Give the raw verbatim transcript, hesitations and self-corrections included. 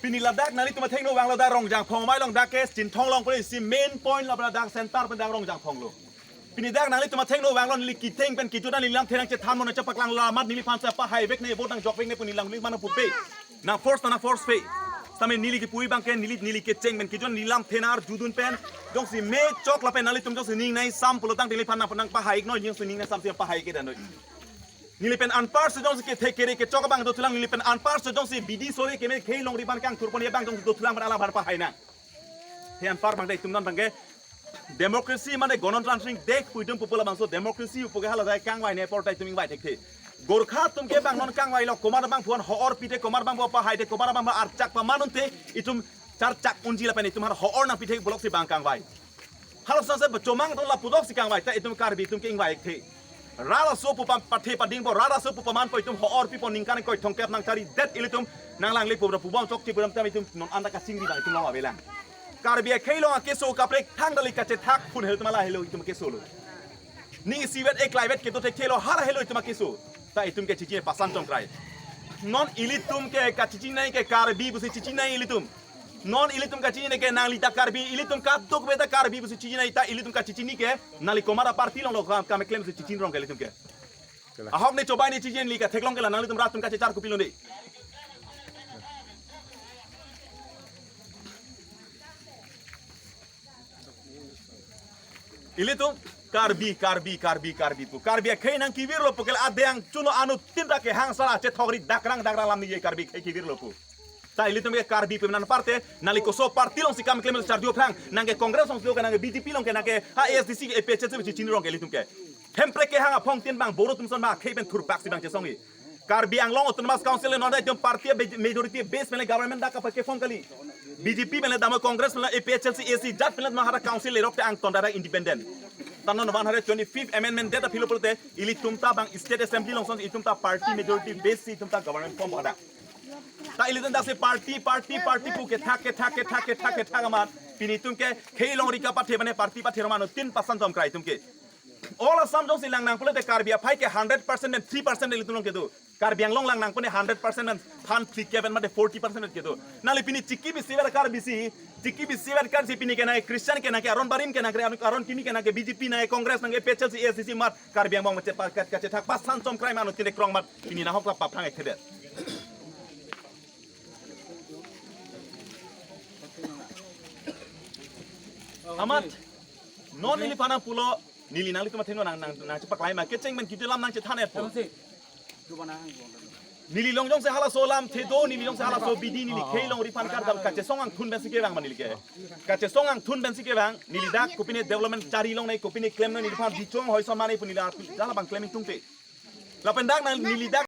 Pini ladak nanglitum athengno vanglo, dak Rongjangphong amei along, dak ke Chinthong along pule isi main point lo, dak center pen dak Rongjangphong lo. Pini dak nanglitum athengno vanglo, neli ketheng pen kejut an neli lamthe nangchethan mo nangchepaklang lo amat neliphan si pahai vek ne, vote nangjok vek ne pu neli alangli mane pupe. Nang force ta nang force pe. Sitame neli kipu abang ke neli, neli kecheng pen kejut an neli lamthe nang arjudun pen jongsi me chok lapen nanglitum jongsi ning nai sam pulotangte neliphan nang, nangpahai-iknoi, jongsi ning nai sam si pahai-ik-e damnoi. Neli pen anparsi jongsi kethe kere kechok abang dothulang, neli pen anparsi jongsi bidi sore keme khei longri abang kangthurpon abang jongsi dothulang pen alam aphan pahai nang. He anpar abang dei, itum non abang ke democracy mane গণতান্ত্রিক দেশ pu itum pupo, labangso democracy pu ke hala dai kangvai ne apor ta itum ingvai thekthe. Gorkha atum ke abang non kangvai lo, komat abang aphan ho-or pite, komat abang aphan pahai te, komat abang aphan archak paman unte itum charchak unji lapen itum aphan ho-or nangpithe puloksi abang kangvai. Halaso se bachomang tong lapu doksi kangvai ta itum Karbi atum ke ingvai-ikthe. Rat aso pu pam pathe padingpo, rat aso pu pamanpo, itum ho-or pipo, ningkan ingkoi thomkep nangcharidet ilitum, nang alangli pu ra pubom chokche pu ram tame itum non anta kachingri abang itum long avelang. Karbi akhei along akeso kaprek thang dali kachethak phun helo itum, hala helo itum akeso lo. Ning isivet eklaivet kedo thekthe lo, hala helo itum akeso. Ta itum ke chichinine pasan chomkrai. Non ilitum ke kachichinine ke Karbi pusi chichinine ilitum. Non ilitum kachichinine ke nangli ta Karbi, ilitum kadokave ta Karbi pusi chichinine, ta ilitum kachichinine ke nangli komat aparty along lo kam, kam keklem si chichinine rong ke ilitum ke. Ahok ne chobai ne chichinine, neli katheklong ke la nanglitum rat atum kachechar kopilo ne. Ilitum Karbi, Karbi, Karbi, Karbi pu. Karbi akhei nangkevirlo pu ke la adeng chuno anuttin ta kehang sara chethokri dakrang dakrang lam ni ye Karbi akhei kevirlo pu. Ta ilitum ke Karbi pu men anparte, nangli koso aparty alongsi kam klem charju aphrang, nang ke Congress alongsi lo ke, nang ke B J P along ke, nang ke A S D C ke A P H L C chichinine rong ke ilitum ke. Hemprek kehang aphongtin abang Boro atum ason abang akhei pen thurpak si abang chesong-i. Karbi Anglong Autonomous Council non dei itum party be-, majority base pen le government dak kapakai form kali. B J P pen le damnoi, Congress pen le, A P H L C, A C, jat pen le damnoi, hada council lerok te angton dak independent. Ta non one hundred twenty-fifth amendment det aphi lo pulote ilitum ta abang state assembly along ason itum ta party majority base si itum ta government form hadak. Ta ilitum dak si party, party, party pu kethak, kethak, kethak, kethak, kethak amat pini itum ke khei longri kapathe mane party pathe romano tin pasan chomkrai itum ke. All Assam jongsi lang nang pulote Karbi aphai ke hundred percent pen three percent ilitum along kedo. Karbi Anglong lang nang pune hundred percent pen than phlikep pen mate forty percent pen kedo. Nangli pini chiki bisi ver Karbi si, chiki bisi ver Karbi si pini ke nang Christian ke nang ke aron barim ke nang ke aron kimi ke nang ke B J P nang ke Congress nang ke A P H L C A S D C amat Karbi Anglong mate pa-, ka-, kachethak pasan chomkrai manu tine krong amat pini nahok la paphrang-ikthedet. Amat non neliphan nangpulo, neli nanglitum athengno nang, nang, nangchepaklai ma, kecheng pen kejut alam nangchethan-etpo. Neli along jongsi halaso alamthe do, neli jongsi halaso bidi, neli khei longri aphan kardam kachesong angthun pensi kevang ma neli ke. Kachesong angthun pensi kevang, neli dak kopine development chari longnei, kopine klemnei, neliphan dichong hoi son mane pu neli arpi jala abang klem ingtungte. Lapen dak nang neli dak